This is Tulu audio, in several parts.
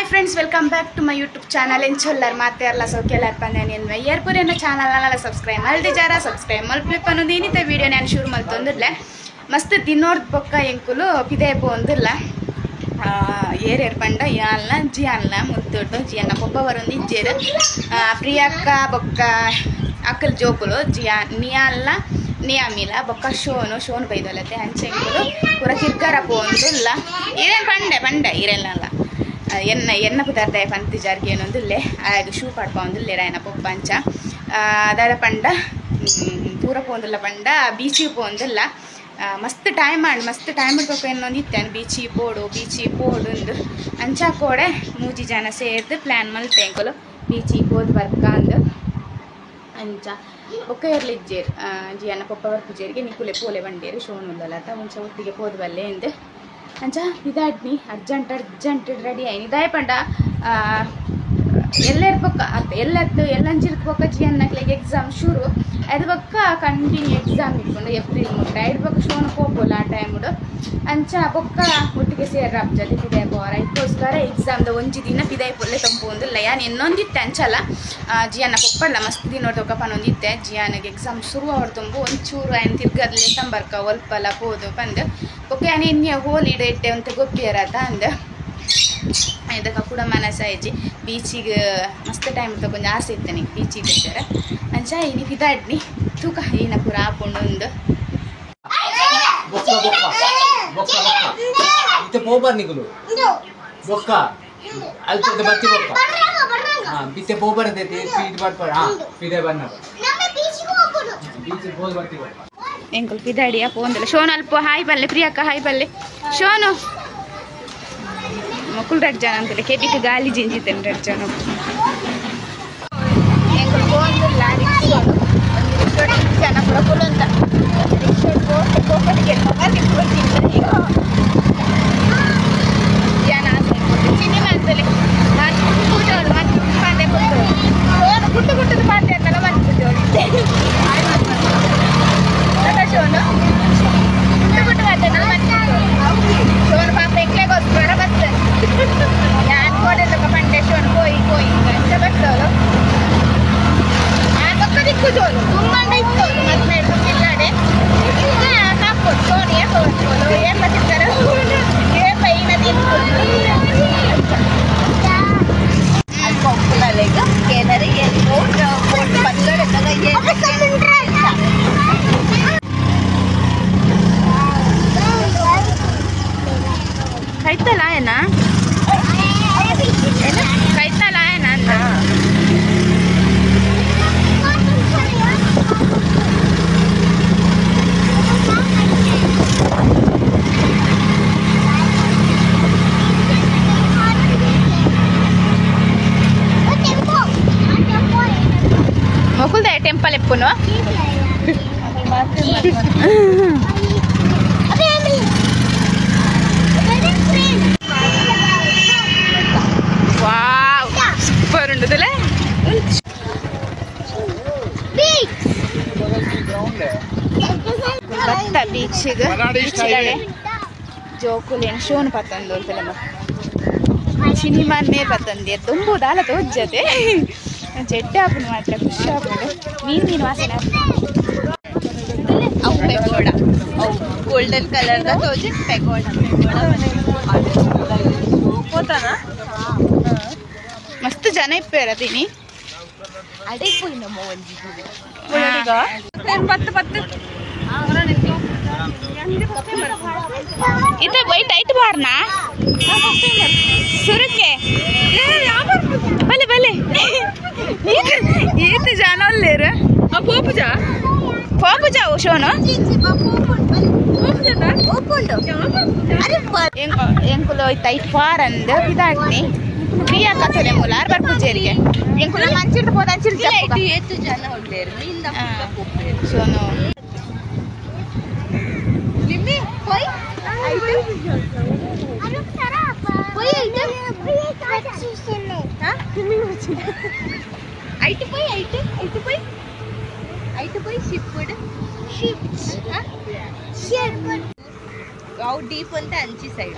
Friends, welcome back to my YouTube channel. ಎಂಚೊಲ್ಲರ್ ಮಾತೆರ್ಲ ಸೌಖ್ಯಲಾರ್ ಪಂದೆ ಏರ್ಪುರೇನ ಚಾನಲ್ ಸಬ್ಸ್ಕ್ರೈಬ್ ಮಲ್ದಿಜಾರ ಸಬ್ಸ್ಕ್ರೈಬ್ ಮಲ್ಪಲೆ ಪನ್ನೊಂದು ಇನ್ನಿತ ವೀಡಿಯೋ ನಾನು ಶುರು ಮಲ್ತೊಂದಿರ್ಲೆ ಮಸ್ತ್ ದಿನೋರ್ದ ಬೊಕ್ಕ ಎಂಕುಲು ಪಿದೆ ಪೋಂದಿರ್ಲ ಏರೇರ್ ಪಂಡ ಯಾನ್ಲ ಜಿಯಾನ್ಲ ಮುತ್ತುಡ್ದು ಜಿಯನ್ನ ಪೊಪ್ಪ ಬರೊಂದು ಇಜ್ಜೇರು ಪ್ರಿಯಕ್ಕ ಬೊಕ್ಕ ಅಕ್ಕಲ್ ಜೋಕುಲು ಜಿಯಾ ನಿಯಾನ್ಲ ನಿಯಾಮಿಲ ಬೊಕ್ಕ ಶೋನು ಶೋನು ಬೈದೊಲತೆ ಅಂಚೆಂಕುಲು ಪೂರ ತಿರ್ಗಾರ ಪೋಂದುಲ್ಲ ಏರೇನು ಪಂಡೆ ಪಂಡೆ ಇರೆಲ್ಲ ಎನ್ನ ಎನ್ನ ಪದಾರ್ಥ ಪಂತಿ ಜಾರಿಗೆ ಏನೊಂದಿಲ್ಲೆ ಆಗ ಶೂ ಪಾಡ್ಪೊಂದಿಲ್ಲೆ ರಾಯನ ಪೊಪ್ಪ ಅಂಚ ದಾದ ಪಂಡ ಪೂರ ಪೋಂದಿಲ್ಲ ಪಂಡ ಬೀಚಿಗೆ ಪೋಂದಿಲ್ಲ ಮಸ್ತ್ ಟೈಮ್ ಆಂಡ್ ಮಸ್ತ್ ಟೈಮ್ ಇಡ್ಬೇಕು ಇನ್ನೊಂದು ಇತ್ತೇನು ಬೀಚಿಗೆ ಪೋಡು ಬೀಚಿಗೆ ಪೋಡು ಅಂದು ಅಂಚ ಕೋಡೆ ಮೂಜಿ ಜನ ಸೇರ್ದು ಪ್ಲ್ಯಾನ್ ಮಲ್ತೆ ಎಂಕುಲು ಬೀಚಿಗೆ ಪೋದು ಬರ್ಕ ಅಂದು ಅಂಚ ಬೊಕ್ಕ ಇರ್ಲಿಜ್ಜೇರು ಜಿಯನ್ನ ಪೊಪ್ಪ ಬರ್ಪುಜೇರಿಗೆ ನಿಕುಲೆ ಪೋಲೆ ಬಂಡೇರು ಶೋನು ಉಂದಲತ್ತ ಮುಂಚೆ ಒಟ್ಟಿಗೆ ಪೋದು ಬಲ್ಲೆ ಎಂದು ಅಂಚ ಇದಾಡ್ನಿ ಅರ್ಜೆಂಟ್ ಅರ್ಜೆಂಟ್ ರೆಡಿ ಆಯ್ನಿ ದಾಯ ಪಂಡ ಎಲ್ಲರ ಪಕ್ಕ ಅತ್ತ ಎಲ್ಲತ್ತು ಎಲ್ಲಂಚಿರ್ಕ ಪಕ್ಕ ಜಿಯನ್ನಕ್ಲೆಗ್ ಎಕ್ಸಾಮ್ ಶುರು ಅದ್ರ ಪಕ್ಕ ಕಂಟಿನ್ಯೂ ಎಕ್ಸಾಮ್ ಇಟ್ಕೊಂಡು ಏಪ್ರಿಲ್ ಮುಟ್ಟ ಐದು ಪಕ್ಕ ಶೋನು ಪೋಪೋಲ ಆ ಟೈಮುಡು ಅಂಚ ಬೊಕ್ಕ ಒಟ್ಟಿಗೆ ಸೇರ್ರ ಜೊತೆ ಪಿದಾಯಿ ಪೋರ ಇದಕ್ಕೋಸ್ಕರ ಎಕ್ಸಾಮ್ದ ಒಂಜಿ ದಿನ ಪಿದಾಯಿ ಪೊಲ್ಲೆ ತಂಪು ಒಂದಿಲ್ಲ ಯಾನ್ ಇನ್ನೊಂದಿತ್ತೆ ಅಂಚಲ್ಲ ಜಿಯನ್ನ ಪೊಪ್ಪಲ್ಲ ಮಸ್ತ್ ದಿನ ನೋಡ್ದೊಕ್ಕ ಪನೊಂದಿತ್ತೆ ಜಿಯಾನಿಗೆ ಎಕ್ಸಾಮ್ ಶುರು ಅವ್ರು ತುಂಬು ಒಂಚೂರು ಆಯ್ನ ತಿರ್ಗದ್ಲೆ ತಂಬರ್ಕ ಒಲ್ಪಲ ಪೋದು ಪಂದು ಬೊಕ್ಕ ಯಾನ್ ಎನ್ಯ ಹೋಲಿ ಇಟ್ಟೆ ಅಂತ ಗೊಪ್ಪಿಯರತ ಅಂದ ಇದಕ್ಕೆ ಕೂಡ ಮನಸ್ಸಾಯ್ಜಿ ಬೀಚಿಗೆ ಮಸ್ತ್ ಟೈಮ್ ತಗೊಂಡು ಆಸೆ ಇತ್ತು ನನಗೆ ಬೀಚಿಗೆ ಹೋಗ್ತಾರೆ ಅಂಚ ಇನಿ ಪಿದಾಡ್ನಿ ತೂಕ ಈನ ಪೂರ ಆಪುಂಡು ಒಂದು ಬೊಕ್ಕ ಬೊಕ್ಕ ಬೊಕ್ಕ ಬೊಕ್ಕ ಇತ್ತೆ ಪೋಬಾರ್ ನಿಕುಲು ಬೊಕ್ಕ ಅಲ್ಪದ ಬತ್ತಿ ಬೊಕ್ಕ ಹಾ ಬಿತ್ತೆ ಪೋಬಾರ್ ಅಂತ ಪೀಟ್ ಬಾಡ್ಪಾಡ ಹಾ ಪಿದೆ ಬನ್ನ ಬೀಚಿಗೆ ಹೋದ್ ಬರ್ತಿ ಬೊಕ್ಕ ಎಂಕುಲು ಪಿದಾಡಿಯ ಪೋಂದಿಲ್ಲ ಶೋನು ಅಲ್ಪ ಹಾಯ್ ಬಲ್ಲೆ ಪ್ರಿಯಕ್ಕ ಹಾಯ್ ಬಲ್ಲೆ ಶೋನು ಮಕ್ಕಳು ಎರಡು ಜನ ಅಂತಿಲ್ಲ ಕೆಬಿಗೆ ಗಾಲಿ ಜಿಂಜಿತೇನೆ ಎರಡು ಜನ ಎಂಕುಲು ಪೋಂದಿಲ್ಲ ರಿಕ್ಷಾ ಒಂದು ರಿಕ್ಷಾ ಜನ ಕೂಡ ಕುಲಂತ ರಿಕ್ಷಾ ಪೋಪಟಿಗೆ ಜನ ಸಿನಿಮಾ ಅಂತಲೇ ನಾನು ಕೂಟೋಳು ಮತ್ತೆ ಪಾಂಡೆ ಕೊಟ್ಟೋಳು ಶೋನು ಗುಟ್ಟು ಗುಟ್ಟದ ಪಾಂಡೆ ಅಂತಲ್ಲ ಮನ್ಬಿಟ್ಟೋಳು ಶೋನು ಗುಟ್ಟು ಗುಟ್ಟು ಮಾತಾಡಲ್ಲ ಮನ್ಬಿಟ್ಟೋಳು ಶೋನು ಪಾಪ ಎಂಕ್ಲೆಗೋಸ್ಕರ ಬರ್ತದೆ ನಾನು ಕೋಡೆಲ್ಲ ಪಂಡೆ ಶೋನು ಕೋಯಿ ಕೋಯಿ ಅಂತ ಬರ್ತೋಳು ನಾನು ಪಕ್ಕ ದಿಕ್ಕುಜೋಳು ತುಂಬ ಇತ್ತೋಳು ಮತ್ತೆ ಇಲ್ಲಾಡೆ ಈಗ ಕಾಪೋದು ಶೋನು ಏಪ ಬರ್ತೋಳು ಏಪ ತಿಂತಾರೆ ಏಪ ಈನ ಕೈತಲ್ಲ ಏನ ಕೈತಲ್ಲ ಏನ ಅಂದ ಮೊಕುಲ್ದ ಟೆಂಪಲ್ ಎಪ್ಪುನು ವಾವ್ ಸೂಪರ್ ಉಂಟದಲ್ಲ ಭತ್ತ ಬೀಚಿಗೆ ಬೀಚಿಗಡೆ ಜೋಕುಲೇನು ಶೋನು ಪತ್ತಂದು ಅಂತಲ್ಲ ಸಿನಿಮಾನೇ ಪತ್ತಂದಿ ತುಂಬುದಾಲ ತೋಜ್ಜತೆ ಜೆಡ್ಡೆ ಆಪುಂಡು ಮಾತ್ರ ಖುಷಿ ಆಪುಂಡು ಮೀನು ಮೀನು ವಾಸನೆ ಅವು ಪೆಗೋಡ ಅವು ಗೋಲ್ಡನ್ ಕಲರ್ ದ ತೋಜಿ ಪೆಗೋಡ ಪೋತಾನ ಮಸ್ತ್ ಜನ ಇಪ್ಪೇರ ತಿನಿ ಅಡೆ ಪೋಯಿ ನಮ್ಮ ಒಂಜಿ ಪತ್ತು ಪತ್ತು ಇತ್ತೆ ವೈಟ್ ಐಟ್ ಬಾರ್ನಾ ಸುರುಕೆ ಬಲೆ ಬಲೆ ಈತ ಜನ ಅಲ್ಲೇರು ಪೋಪುಜಾ ಪೋಪುಜಾ ಶೋನು ಎಂಕುಲು ಐತ ಐಟ್ ಫಾರ್ ಅಂದ್ ಇದಾಗ್ನಿ ಪ್ರಿಯಾ ಕಥಲೆ ಮೂಲಾರ್ ಬರ್ಪುಜೇರಿಗೆ ಎಂಕುಲು ಮಂಚಿರ್ದು ಪೋದ ಅಂಚಿರ್ದು ಏತು ಜನ ಉಳ್ಳೇರು ಮೀನ್ ಶೋನು ನಿಮ್ಮಿ ಪೋಯ್ ಐಟು ಪೋಯ್ ಐಟು ಐಟು ಪೋಯ್ ಐಟು ಪೋಯ್ ಶಿಪ್ ಶಿಪ್ ಅವು ಡೀಪ್ ಅಂತ ಅಂಚಿ ಸೈಡ್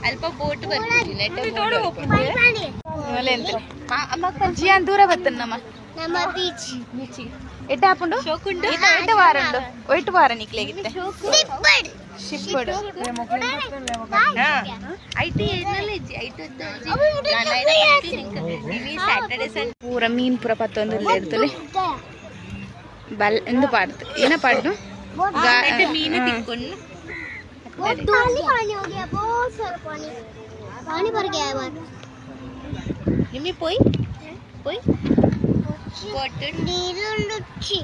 ಅಲ್ಪ ಬೋಟ್ ಬರ್ಪುಜಿ ನೆಟ್ಟ ಜಿಯಾನ್ ದೂರ ಬತ್ತನ ನಮ್ಮ ನಮ್ಮ ಬೀಚ್ ಬೀಚ್ ಎಟ್ಟ ಹಾಪುಂಡು ಎಟ್ಟ ವಾರ ಉಂಡು ಒಯ್ಟು ವಾರ ನಿಕ್ಲೆಗಿತ್ತೆ ಶಿಪ್ಪಡು ಪೂರ ಮೀನ್ ಪೂರ ಪತ್ತೊಂದು ಇರ್ತದೆ ಬಲ್ ಎಂದು ಪಾಡ್ತು ಏನ ಪಾಡ್ದು ಮೀನು ತಿಕ್ಕೊಂಡು पानी हो गया बहुत सारा पानी पानी भर गया है बाहर निम्मी पोई पोई ನೀರುಂಡುಚ್ಚಿ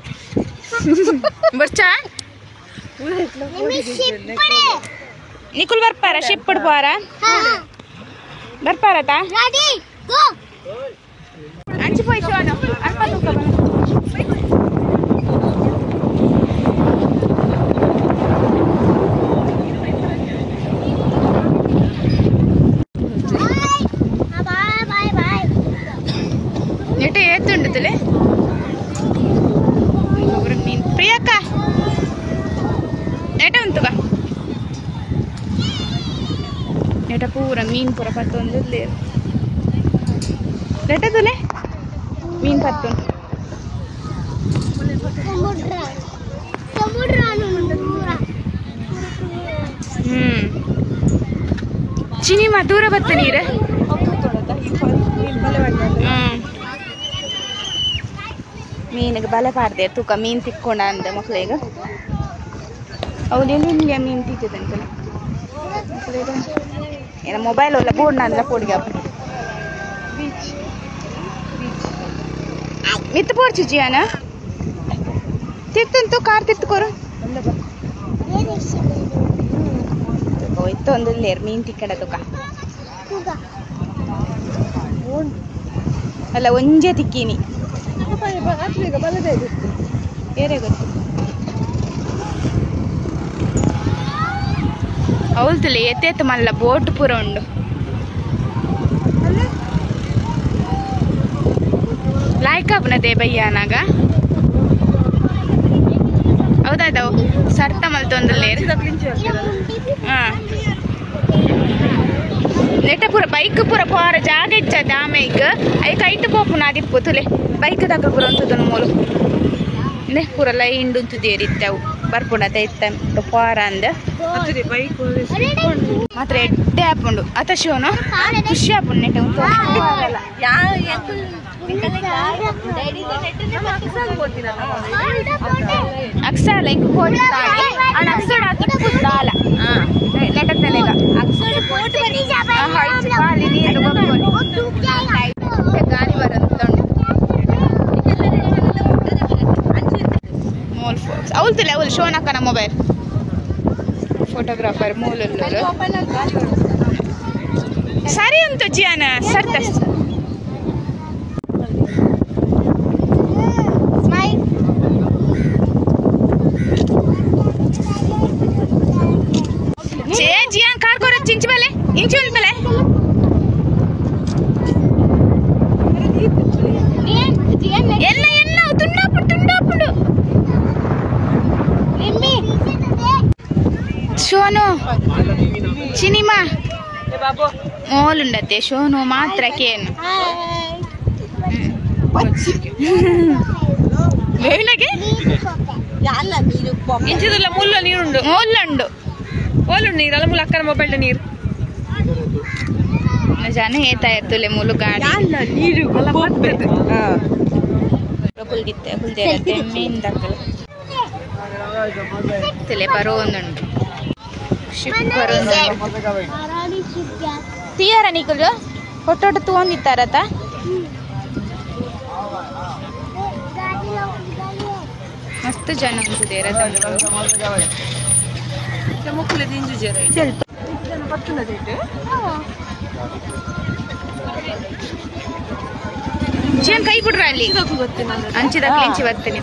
ಬರ್ಚಾ ನಿಮ್ಮಿ ಶಿಪ್ಪಡೆ ನಿಕುಲ್ ಬರ್ಪಾರ ಶಿಪ್ಪಡು ಪಾರ ಬರ್ಪಾರತಾ ರೆಡಿ ಗೋ ಅಂಚಿ ಪೋಯ್ ಶೋನು ಅಲ್ಪ ತೂಕ ಬಾಯ್ ಬಾಯ್ ಬಾಯ್ ನೆಟ ಏತುಂಡುತ್ತಲೆ ಮೀನು ಪ್ರಿಯಕ್ಕ ನೆಟ ಉಂಟು ಬಾ ನೆಟ ಪೂರ ಮೀನು ಪೂರ ಪತ್ತೊಂದು ನೆಟದುಲೆ ಮೀನು ಪತ್ತೊಂದು ಸಮುದ್ರ ಸಮುದ್ರ ಪೂರ ಚಿನಿಮಾ ದೂರ ಬತ್ತ ನೀರು ಮೀನಿಗೆ ಬಲೆ ಪಾಡ್ದೆ ತೂಕ ಮೀನು ತಿಕ್ಕೊಂಡ ಅಂದೆ ಮಕ್ಳಿಗೆ ಅವ್ರು ಎಲ್ಲಿ ಮೀನು ತಿಕ್ಕಿದೆ ಅಂತಲ್ಲ ಏನ ಮೊಬೈಲ್ ಒಲ್ಲ ಬೋರ್ಡ್ ಅಂದ್ರ ಪೋಡಿಗೆ ಬೀಚ್ ಮಿತ್ತು ಪೋರ್ಚು ಜಿಯಾನ ತಿತ್ತಂತು ಕಾರ್ ತಿತ್ತುಕೊರು ಇತ್ತೊಂದು ಲೇರ್ ಮೀನು ತಿಕ್ಕಡ ತೂಕ ಅಲ್ಲ ಒಂಜೆ ತಿಕ್ಕೀನಿ ಬೇರೆ ಗೊತ್ತು ಅವಲ್ತಲೆ ಎತ್ತೇತ ಮಲ್ಲ ಬೋಟ್ ಪೂರ ಉಂಡು ಲಾಯ್ಕ ಪುನದೇ ಬಯ್ಯಾನಾಗ ಹೌದಾದವು ಸರ್ತ ಮಲ್ತೊಂದುಲ್ಲೇರು ಹಾಂ ನೆಟ ಪೂರ ಬೈಕ್ ಪೂರ ಪೋರ ಜಾಗ ಇಚ್ಚ ದಾಮೈಕ್ ಐಕ್ ಐಟ್ ಪೋಪುನ ಅದಿಪ್ಪು ತುಲೆ ಬೈಕ್ ದಕ್ಕ ಪೂರ ಉಂತುದನು ಮೂಲು ಇಂದೆ ಪೂರ ಲೈನ್ ಉಂತುದೇರಿತ್ತೆ ಅವು ಬರ್ಪುಂಡತ ಇತ್ತ ಪೋರ ಅಂದ ಮಾತ್ರ ಎಡ್ಡೆ ಆಪುಂಡು ಅತ ಶಿವನು ಖುಷಿ ಆಪುಂಡು ನೆಟ ಉಂತು ಅಕ್ಸಾಲ ಇಂಕ್ ಕೋಟಿ ಅಣ್ಣ ಅಕ್ಸೋಡ ದಾಲ ನೆಟತ್ತಲೆಗ ಗಾಳಿ ಬರಂತ ಮೂಲ್ ಅವಲ್ತಿಲ್ಲ ಅವಳು ಶೋನಕ್ಕನ ಮೊಬೈಲ್ ಫೋಟೋಗ್ರಾಫರ್ ಮೂಲ ಸರಿ ಉಂಟು ಜಿಯಾನ ಸರ್ತ ಜಿಯಾನ್ ಕಾರ್ ಕೊರ ಚಿಂಚು ಬಲೆ ಇಂಚು ಬಲೆ ಎಲ್ಲ ಎಲ್ಲ ತುಂಡಾಪುಡು ತುಂಡಾಪುಡು ಶೋನು ಚಿನಿಮಾ ಮೋಲುಂಡತ್ತೆ ಶೋನು ಮಾತ್ರ ಕೇನು ಇಂಚಿದುಲ್ಲ ಮುಲ್ಲ ನೀರುಂಡು ಮೋಲುಂಡು ಓಲುಂಡು ನೀರು ಅಲ್ಲ ಮುಲ್ಲ ಅಕ್ಕನ ಮೊಬೈಲ್ ನೀರು ಜನ ಏತಾ ಇರ್ತುಲೆ ಮುಲು ಗಾಡಿ ನೀರು ಕುಲ್ದಿತ್ತೆ ಕುಲ್ದೇರತ್ತೆ ಮೀನ್ ದಕ್ಕಲು ತುಲೆ ಬರೋಂದುಂಡು ಶಿಪ್ ಬರೋಂದುಂಡು ತೀಯರ ನಿಕುಲು ಹೊಟ್ಟೊಟ್ಟು ತೂವೊಂದಿತ್ತಾರತ ಮಸ್ತ್ ಜನ ಉಂಟುದೇರ ಚೇನ್ ಕೈ ಬಿಡ್ರ ಅಲ್ಲಿ ಅಂಚಿದ ಕ್ಲಿಂಚಿ ಬರ್ತೇನೆ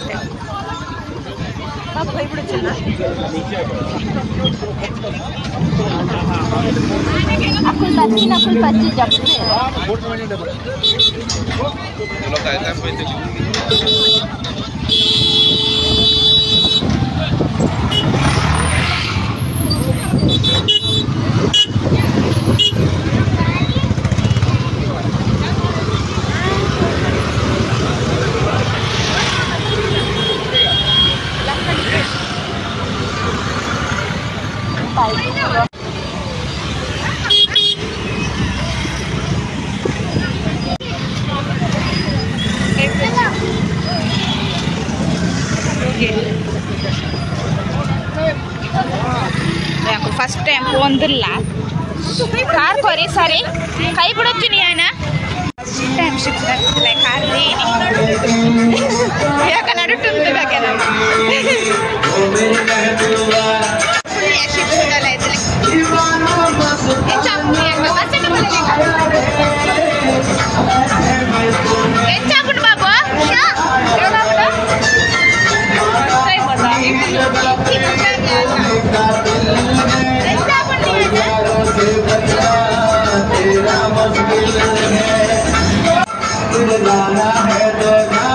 ಫಸ್ಟ್ ಟೈಮ್ ಪೋಂದಿಲ್ಲ ಕಾರ್ ಕೊರಿ ಸರಿ ಕೈ ಬಿಡೊಚ್ಚು ನೀನ ಫಸ್ಟ್ ಟೈಮ್ ಶಿಪ್ ಕಾರ್ ಯಾಕ ನಡುಟುಂದು ಬಗ್ಗೆ ನಮ್ಮ ಶಿಪ್ ಹೆಚ್ಚಾಪುಂಡು ಬಾಬು लाना है तो गा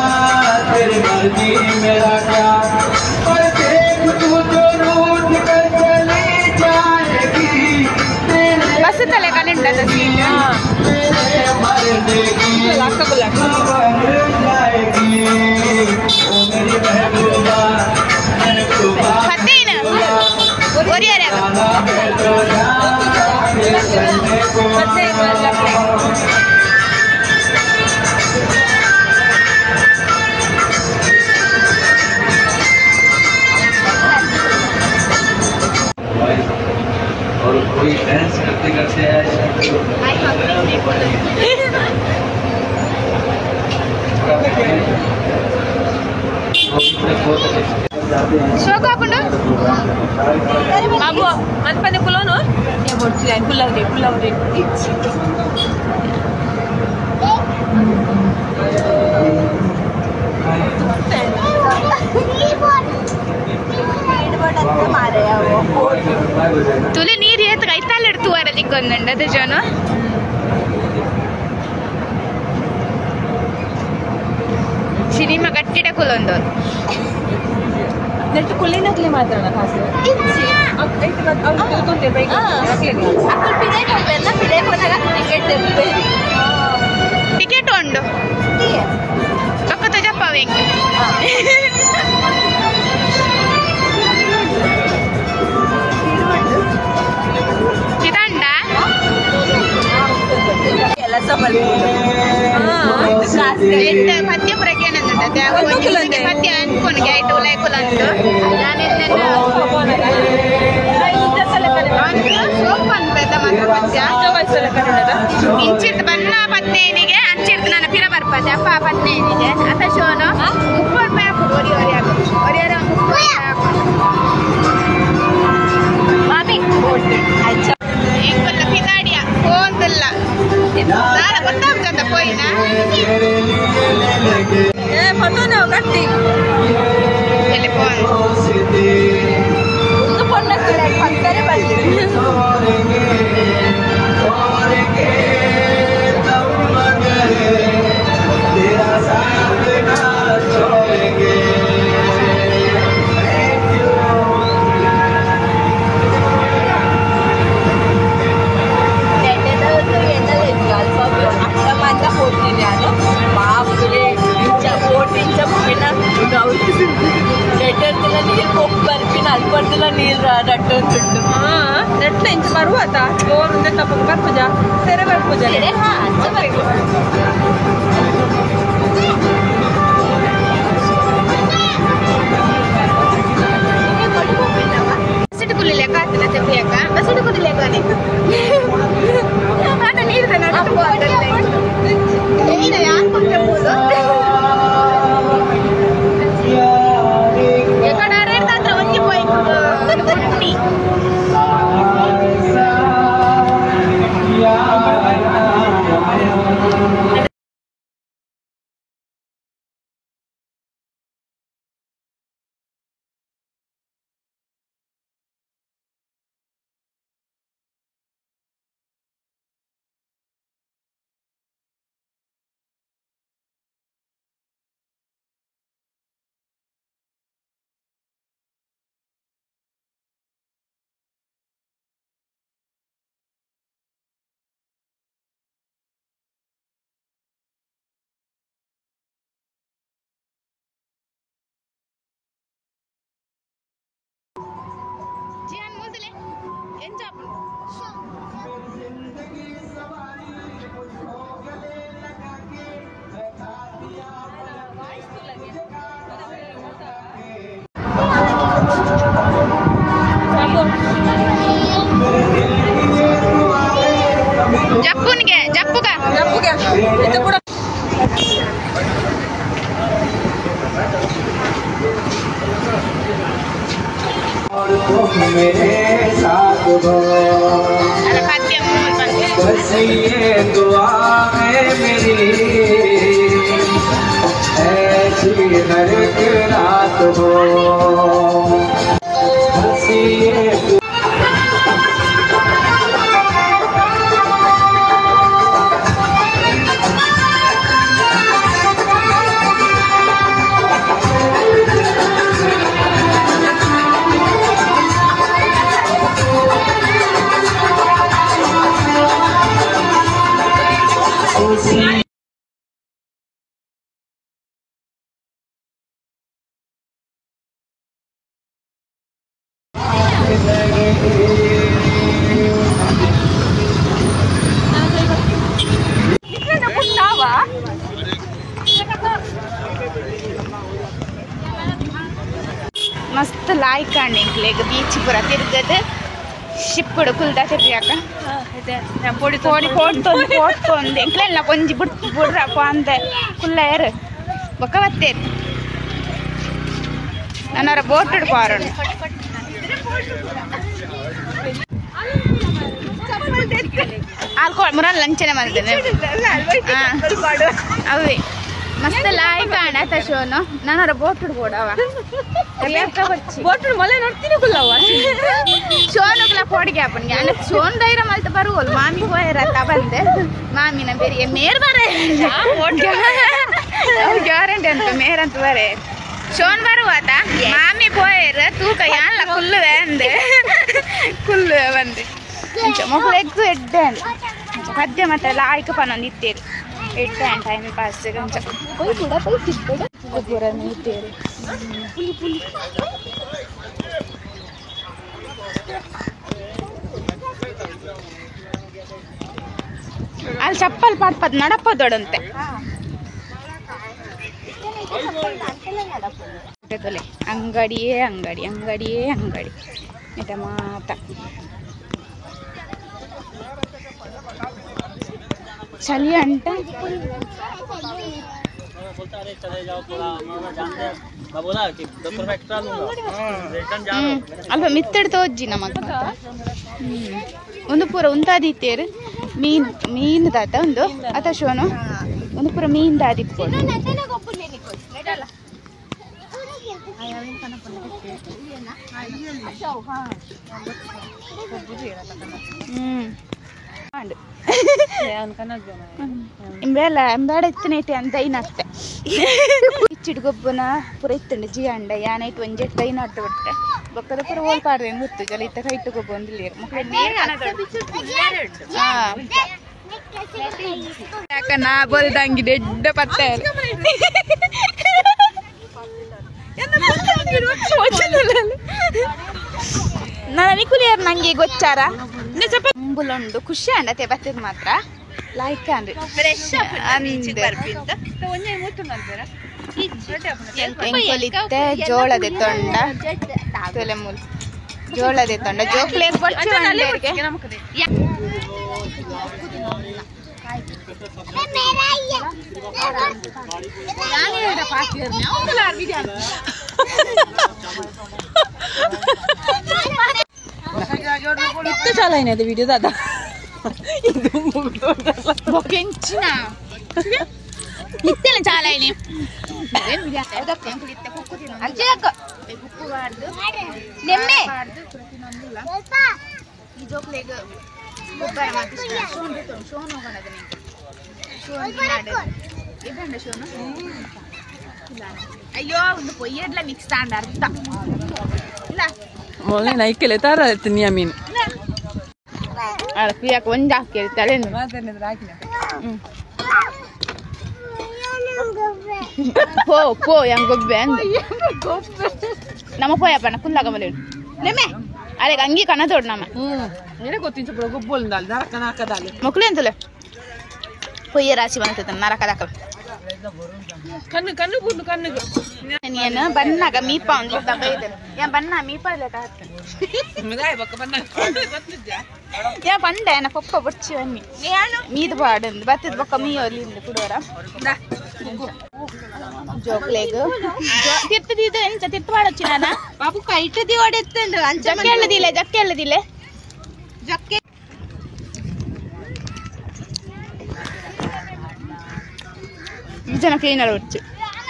तेरी मर्जी मेरा क्या पर देख तू तो रूठ कर चली जाएगी तेरे ಬಸ್ ತಲೆ ಕಲಿಂಡದ ಸೀಟ್ तेरे मरने की खबर जाएगी ओ मेरी महबूबा महबूबा ಪತ್ತೇನ ಒರಿಯರ लाना है तो जा तेरे चलने को और कोई डांस करते करते आया। ಶೋಕ ಹಾಕೊಂಡು ಬಾಬು ಮನ್ಪಂದೆ ಕುಲೋನು ಕುಲ್ಲವ್ರಿ ಕುಲ್ಲವ್ರಿ. ತುಲೆ ನೀರು ಏತ್ ಕೈತಾಲ್ ಇಡ್ತು ಅರಲಿಕ್ಕೊಂದುಂಡು ಅದು ಜನ ಸಿನಿಮಾ ಗಟ್ಟಿಡ ಕುಲೊಂದು ನೆಟ್ಟು ಕುಲ್ಲಿನಕ್ಲೆ ಮಾತಾಡೋಣ ಕಾಸು ಟಿಕೆಟ್ ಉಂಡು ಪಕ್ಕದ ಜಪ್ಪ ಹೆಂಗೆ ಇದಂಡ ಪದ್ಯ ಪುರಕ್ಕೆ ಏನಂದುಂಟು ಪದ್ಯ ಅನ್ಕೊಂಡು ಐಟು ಲೈಕುಲಂಟು ಸೋಪ್ ಅನ್ಪೆದ್ದ ಮಾತ್ರ ಪದ್ಯ ಇಂಚಿರ್ದು ಬನ್ನ ಪದ್ನೈನಿಗೆ ಅಂಚಿರ್ದು ನನ್ನ ಪಿರ ಬರ್ಪದೆ ಅಪ್ಪ ಪದ್ನೈನಿಗೆ ಅತ ಶೋನು 30 ರೂಪಾಯಿ ಹಾಕು ಒರಿ ಒರಿ ಹಾಕು ಒರಿಯರ 30 ರೂಪಾಯಿ ಹಾಕು ಮಾಮಿ ಎಂಕೊಲ್ಲ ಪಿದಾಡಿಯ ಫೋನ್ದಿಲ್ಲ ನಾಳೆ ಗೊತ್ತಾಗ್ತದ ಪೋಯಿನ ಗಟ್ಟಿ ಎಲ್ಲಿ ಫೋನ್ ಒಂದು ಪೊನ್ನಕ್ಕೆ ಪಕ್ಕನೆ ಬಂದಿದೆ. तेरा साथ ना छोड़ेंगे। Thank you. ಅಕ್ಕ ಹೋಗ್ತೀನಿ ನಾನು ಬಾಪುರೆ ಇಂಚ ಬೋಟ್ ಇಂಚ ಮುಗಿನ ನೆಟ್ಟರ್ತಿಲ್ಲ ನೀರು ಹೋಗಿ ಬರ್ಪಿನ ಅಲ್ಲಿ ಬರ್ತಿಲ್ಲ ನೀರು ನಟ್ಟೊಂದುಂಟು. ನೆಟ್ಲ ಇಂಚ ಬರುವಾತ ಓರುಂದೆ ತಪ್ಪ ಬರ್ಪುಜ ಸೆರೆ ಬರ್ಪುಜ ಹಾ ಅಂಚ ಬರ್ಪು. ಬಸ್ಸಿಟ್ಟು ಕುಲ್ಲಿಲೇಕ ಆತನ ತೆಪ್ಪಿಯಕ್ಕ ಬಸ್ಸಿಟ್ಟು ಕುಲ್ಲಿಲೇಕ ಆಟ ನೀರು ನೀರು ಯಾರು ಕೊಟ್ಟೆ ಎಕಡೆ ಹತ್ರ ಒಂಜಿ ಪೋಯಿ Yeah. तुम मेरे साथ हो। बस ये दुआ है मेरी, ऐसी हर एक रात हो। बस ये ಮಸ್ತ್ ಲಾಯ್ಕ್ ಕಾಣಿಂಕ್ಲೆಗ್ ಬೀಚ್ ಪೂರ ತಿರ್ಗದ್ ಶಿಪ್ಪುಡು ಕುಲ್ದ ತಿರ್ಗ್ಯಾಕ ಪೋಡಿ ಪೋಡ್ತೊಂದು ಪೋಡ್ತೊಂದು ಎಂಕ್ಲೆಲ್ಲ ಒಂಜಿ ಬುಡ್ ಬುಡ್ರಪ್ಪ ಅಂದೆ ಕುಲ್ಲಾಯರ್ ಬೊಕ್ಕ ಬತ್ತೇರು ನನ್ನವರ ಬೋಟುಡು ಪಾರೋಣ ಆಲ್ಕೋ ಮುರಲ್ ಲಂಚನೆ ಮಾಡ್ತೇನೆ ಅವೇ ಮಸ್ತ್ ಲಾಯ್ಕ್ ಕಾಣ ತಶೋನು ನಾನವರ ಬೋಟುಡು ಬೋಡವ ಬೋಟುಡು ಮೊಲೆ ನೋಡ್ತೀನಿ ಕುಲ್ಲವ ಶೋನುಗ್ಲ ಪೋಡಿಗೆ ಅಪ್ಪನಿಗೆ ಅಣ್ಣ ಶೋನ್ ಡೈರ ಮಲ್ತ ಬರುವಲ್ ಮಾಮಿ ಹೋಯರತ್ತ ಬಂದೆ ಮಾಮಿನ ಬೇರೆ ಮೇರ್ ಬರ ಗ್ಯಾರಂಟಿ ಅಂತ ಮೇರ್ ಅಂತ ಬರೆ ಶೋನ್ ಬರುವಾತ ಮಾಮಿ ಪೋಯರ್ ತೂಕ ಯಾನ್ಲ ಕುಲ್ಲುವೆ ಅಂದೆ ಕುಲ್ಲುವೆ ಬಂದೆ ಮೊಬೈಲ್ ಎಡ್ಡೆ ಅಂದೆ ಪದ್ಯ ಮಾತ್ರ ಲಾಯ್ಕ ಪನೊಂದು ಇತ್ತೇರು ಎಡ್ಡೆ ಟೈಮ್ ಪಾಸ್ ಕೊಂಚ ಗೊಬ್ಬರ ಇತ್ತೇರು ಪುಲಿ ಪುಲಿ ಅಲ್ಲಿ ಚಪ್ಪಲ್ ಪಾಡ್ಪದ್ ನಡಪ ದೊಡಂತೆ ಅಂಗಡಿಯೇ ಅಂಗಡಿ ಅಂಗಡಿಯೇ ಅಂಗಡಿ ಇದ ಮಾತ ಚಳಿ ಅಂಟ ಅಲ್ಪ ಮಿತ್ತಡ್ ತೋಜ್ಜಿ ನಮಗ್ ಒಂದು ಪೂರ ಉಂತಾದಿತ್ತೇರು ಮೀನ್ ಮೀನ್ ದಾತ ಒಂದು ಅತ ಶೋನು ಒಂದು ಪೂರ ಮೀನ್ ದಾದಿಪ್ಪೋಡು ಇಂಬೇಲ ಎಂಬೇಡ ಇತ್ತನೈತೆ ಅಂತ ದೈನತ್ತೆ ಇಚ್ಚಿಡ್ ಗೊಬ್ಬನ ಪೂರ ಇತ್ತುಂಡು ಜಿ ಅಂಡ ಯಾನೈಟ್ ಒಂಜೆಟ್ ದೈನ ಅಡ್ಡ ಬಿಟ್ಟೆ ಬೊಕ್ಕದ ಪೂರ ಓಲ್ ಪಾಡ್ದೆ ಗೊತ್ತು ಜಲ ಇತ್ತ ಕೈಟ್ ಗೊಬ್ಬ ಒಂದಿಲ್ಲ ಯಾಕ ನಾ ಬೋಲ್ದಂಗಿ ದೊಡ್ಡ ಪತ್ತೆ ನಾನು ನಿಕುಲಿಯರ್ ನಂಗೆ ಗೊಚ್ಚಾರ ಅಂಬುಲುಂಡು ಖುಷಿ ಅಂಡತೆ ಬತ್ತದ ಮಾತ್ರ ಲೈಕ್ ಅಂದ್ರೆ ಎಂಕೊಲಿತ್ತೆ ಜೋಳದೆ ತೊಂಡ ತೊಲೆ ಮೂಲ ಜೋಳದೆ ತೊಂಡ ಜೋಕ್ಲೆ ಇತ್ತು ಚಾಲ ಏನಿದೆ ವಿಡಿಯೋ ದಾದಾ ಬೊಕೆಂಚಿನ ಇತ್ತೆಲ್ಲ ಚಾಲ ಏನಿ ಈ ಜೋಕ್ಲೆಗ್ ಗೊಬ್ಬರ ಶೋನ್ ಹೋಗೋಣ ಶೋನ್ ಅಯ್ಯೋ ಒಂದು ಪೊಯ್ಯಡ್ಲ ಮಿಕ್ಸ್ ತಾಂಡ ಅರ್ಥ ಇಲ್ಲ ಮೊನ್ನೆ ನೈಕೆಲೆ ತಾರ ತಿನ್ನಿಯ ಮೀನು ಯಾಕೆ ಒಂದು ಹಾಕಿ ತಲೆ ಪೋ ಪೋ ಹೆಂಗ್ ಗೊಬ್ಬೆ ಅಂದ ನಮ್ಮ ಪೋಯಪ್ಪನ ಕುಲ್ಲಾಗ ಮಲೆ ನೆಮ್ಮೆ ಅರೆ ಅಂಗಿ ಕಣ ತೋಡ್ ನಮ್ಮ ಮೊಕ್ಲು ಎಂತಲೆ ಪೊಯ್ಯ ರಾಶಿ ಬಂತದ ನರಕ ದಾಕಲ ಕಣ್ಣು ಕಣ್ಣು ಗುಂಡು ಕಣ್ಣು ಏನು ಬನ್ನಾಗ ಮೀಪ ಒಂದು ಯಾ ಬನ್ನ ಮೀಪ ಇಲ್ಲ ಯಾ ಬಂಡೆ ಏನ ಪಪ್ಪ ಬುಡ್ಚಿ ಬನ್ನಿ ಮೀದು ಬಾಡಂದು ಬತ್ತದ ಬೊಕ್ಕ ಮೀಯೋಲಿ ಕುಡೋರ ಜೋಕ್ಲೆಗ್ ತಿರ್ತದಿದ್ದು ಎಂಚ ತಿರ್ತು ಪಾಡೊಚ್ಚಿ ನಾನ ಬಾಬು ಕೈಟ್ the ಒಡೆತ್ತುಂಡು ಅಂಚ ಜಕ್ಕೆ ಎಲ್ಲದಿಲ್ಲ ಜಕ್ಕೆ ಎಲ್ಲದಿಲ್ಲ ಜಕ್ಕೆ ಈ ಜನ ಕ್ಲೀನರ್ ಒಚ್ಚು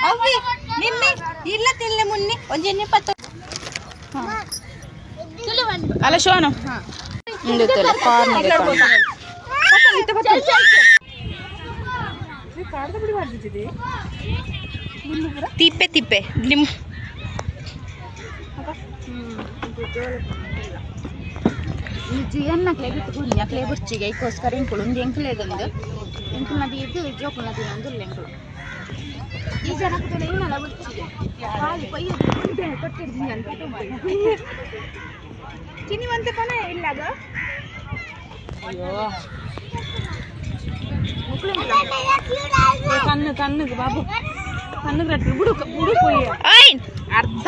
ಅವ್ವಿ ನಿಮ್ಮೆ ಇಲ್ಲ ತಿನ್ಲೆ ಮುನ್ನಿ ಒಂಜಿ ಎಣ್ಣೆ ಪತ್ತ ಅಲ್ಲ ಶೋನು ತಿಪ್ಪೆ ತಿಪ್ಪೆ ನಿಮ್ ಜಿಯನ್ನಕ್ಲೆ ಬುರ್ಚಿಗೆ ಐಕೋಸ್ಕರ ಎಂಕುಲು ಒಂದು ಎಂಕುಲೇಗಂದು ಎಂಕುಲು ನದಿ ಇದ್ದು ಜೋಕುಲು ನದಿ ಒಂದು ಎಂಕುಲು ಈ ಜನಕ್ಕೆ ಇನ್ನಲ್ಲ ಬುರ್ಚಿಗೆ ಖಾಲಿ ಕೊಯ್ಯ ಚಿನ್ನಿ ಒಂತೆ ಪನ ಇಲ್ಲ ಅದು ಕಣ್ಣು ಕಣ್ಣು ಬಾಬು ಕಣ್ಣು ಬಿಡು ಬಿಡು ಪೊಯ್ಯ ಅರ್ಧ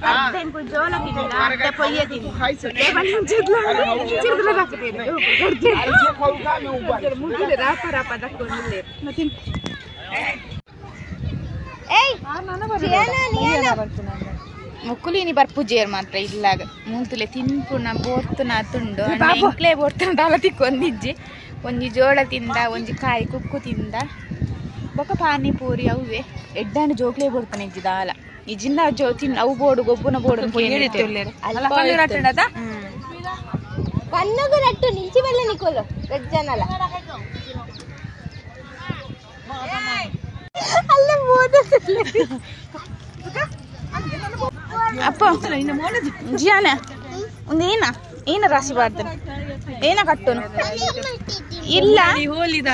ಅರ್ಧ ಎಂಕುಲು ಜೋಲ ತಿಂದ ಅರ್ಧ ಪೊಯ್ಯ ತಿಂದ ಮುಕ್ಕುಲಿನಿ ಬರ್ಪುಜೇರ್ ಮಾತ್ರ ಇಲ್ಲಾಗ ಮೂಲ್ತುಲೆ ತಿನ್ಪುನ ಬೋರ್ತುನ ತುಂಡು ಎಂಕ್ಲೆ ಬೋರ್ತುನ ದಾಲ ತಿಕ್ಕೊಂದಿಜ್ಜಿ ಒಂಜಿ ಜೋಳ ತಿಂದ ಒಂಜಿ ಕಾಯಿ ಕುಕ್ಕು ತಿಂದ ಬೊಕ ಪಾನಿಪೂರಿ ಅವ್ವೆ ಎಡ್ಡಾಂಡ ಜೋಕ್ಲೆ ಬೋಡ್ತಾನೆ ಇಜ್ಜಿ ದಾಲ ಇಜಿಂದ ಜೋ ತಿನ್ ಅವು ಬೋಡು ಗೊಬ್ಬುನ ಬೋಡು ಕಣ್ಣುಗು ನಟ್ಟು ನಿಂಚಿ ಬಲ್ಲ ನಿಕೋಲು ರೆಡ್ ಜನಲ ಅಲ್ಲ ಅಪ್ಪ ಜಿಯಾನ ಒಂದು ಏನ ಏನ ರಾಶಿ ಬಾರ್ದನ ಏನ ಕಟ್ಟುನು ಇಲ್ಲ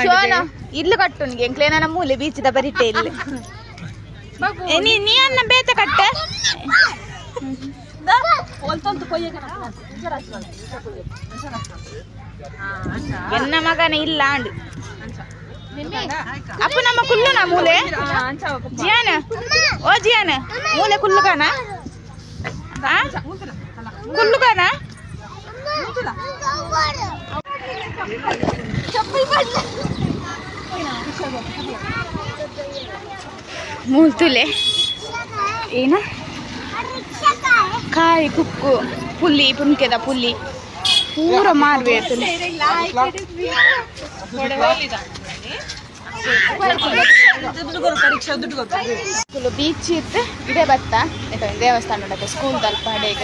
ಶೋನ ಇಲ್ಲ ಕಟ್ಟುನ್ಗೆ ಎಂಕ್ಲೇನ ಮೂಲೆ ಬೀಚದ ಬರಿಟೆ ಇಲ್ಲ ನೀ ಅನ್ನ ಬೇತ ಕಟ್ಟೆ ಎನ್ನ ಮಗನ ಇಲ್ಲ ಅಂಡು ಅಪ್ಪ ನಮ್ಮ ಕುಲ್ಲುನ ಮೂಲೆ ಜಿಯಾನ ಓ ಜಿಯಾನ ಮೂಲೆ ಕುಲ್ಲುಗಾನ ಕುಲ್ಲುಗಾನ ಮೂಲ್ತುಲೆ ಏನ ಕಾಯಿ ಕುಕ್ಕು ಪುಲ್ಲಿ ಪುನ್ಕೆದ ಪುಲ್ಲಿ ಪೂರ ಮಾರ್ವೆ ಬೀಚ್ ಇತ್ತು ಇದೇ ಬತ್ತ ದೇವಸ್ಥಾನ ಉಂಡತ್ತೆ ಸ್ಕೂಲ್ ತಲ್ಪ ಹಡೇಗ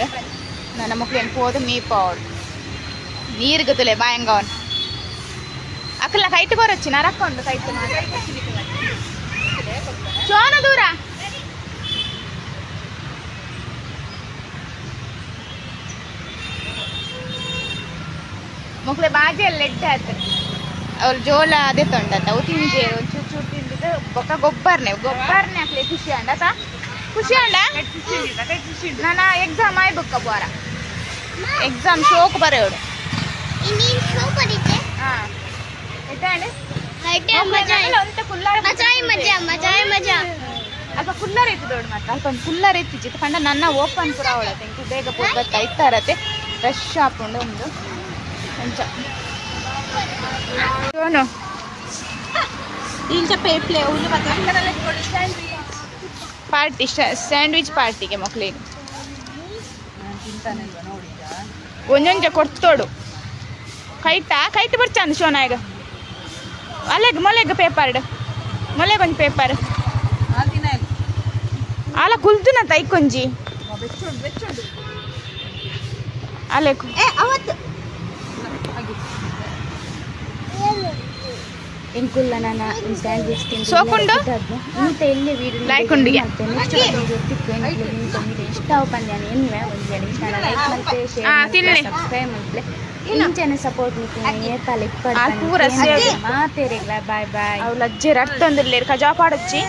ನನ್ನ ಮಕ್ಳೇನು ಪೋದು ಮೀಪ ಅವಳು ನೀರು ಗతుಲೆ ಬಾಯಂಗವನ್ ಅಕ್ಕಲ ಕೈಟ್ ಕೊರೊಚ್ಚಿ ನರಕೊಂಡು ಕೈಟ್ ಚೋನ ದೂರ ಮಕ್ಳೆ ಬಾಜಿ ಎಲ್ಲ ಎಡ್ಡೆ ಆಯ್ತು ಅವ್ರು ಜೋಳ ಅದೇ ತೊಂಡತ್ತ ಅವು ತಿಂಜೆ ಒಂಚೂರು ಚೂರು ತಿಂದಿದ್ದು ಬೊಕ್ಕ ಗೊಬ್ಬರನೆ ಗೊಬ್ಬರನೆ ಹಾಕ್ಲಿ ಖುಷಿ ಅಂಡ ಖುಷಿ ಅಂಡ ನಾನು ಎಕ್ಸಾಮ್ ಆಯ್ ಬೊಕ್ಕ ಬೋರ ಎಕ್ಸಾಮ್ ಶೋಕ್ ಬರೆಯೋಡು ಅಲ್ಪ ಕುಲ್ಲರ್ ಇತ್ತು ದೊಡ್ಡ ಮಾತ್ರ ಅಲ್ಪ ಒಂದು ಕುಲ್ಲರ್ ಇತ್ತು ಪಂಡ ನನ್ನ ಓಪನ್ ಪೂರ ಅವಳತ್ತೆ ಇಂಕು ಬೇಗ ಪೋದ್ ಇತ್ತಾರತೆ ಫ್ರೆಶ್ ಆಪುಂಡು ಒಂದು ಅಂಚ ಪಾರ್ಟಿ ಸ್ಯಾಂಡ್ವಿಚ್ ಪಾರ್ಟಿಗೆ ಮಕ್ಳಿಗೆ ಒಂಜೊಂಜ ಕೊಡ್ತೋಡು ಕೈಟ ಕೈಟ್ ಬರ್ಚಾಂದು ಶೋನಾಗ ಅಲ್ಲೆಗ್ ಮೊಲೆಗ್ ಪೇಪರ್ ಮೊಲೆಗ್ ಒಂಜಿ ಪೇಪರ್ ಅಲ್ಲ ಕುಲ್ದುನ ತೈಕೊಂಜಿ ಅಲೆಕ್ ಎಂಕುಲ್ಲ ನಾನು ಸ್ಯಾಂಡ್ವಿಚ್ ತಿಂದು ಸೋಕುಂಡು? ಇಂತ ಎಲ್ಲೇ ವೀಡಿಯೋ ಲೈಕ್ ಉಂಡಿಗೆ. ನೆಕ್ಸ್ಟ್ ವೀಡಿಯೋ ಇಷ್ಟ ಪಂದ್ಯಾನ ಎನ್ವೆ ಒಂದು ಇಷ್ಟ ಲೈಕ್ ಮಲ್ತೆ ಶೇರ್ ಆ, ತಿನ್ಲಿ. ಸಬ್ಸ್ಕ್ರೈಬ್ ಮಲ್ತೆ ಇಂಚನೆ ಸಪೋರ್ಟ್ ನಿಕ್ಕಿನ ಏತಾಲ ಆ, ಪೂರ ಸೇವೆ. ಮಾತೇರೆಗ್ಲ ಬಾಯ್ ಬಾಯ್ ಅವು ಲಜ್ಜೆ ರಕ್ತ ಒಂದಿರ್ಲೇರು ಕಜಾ ಪಾಡೊಚ್ಚಿ.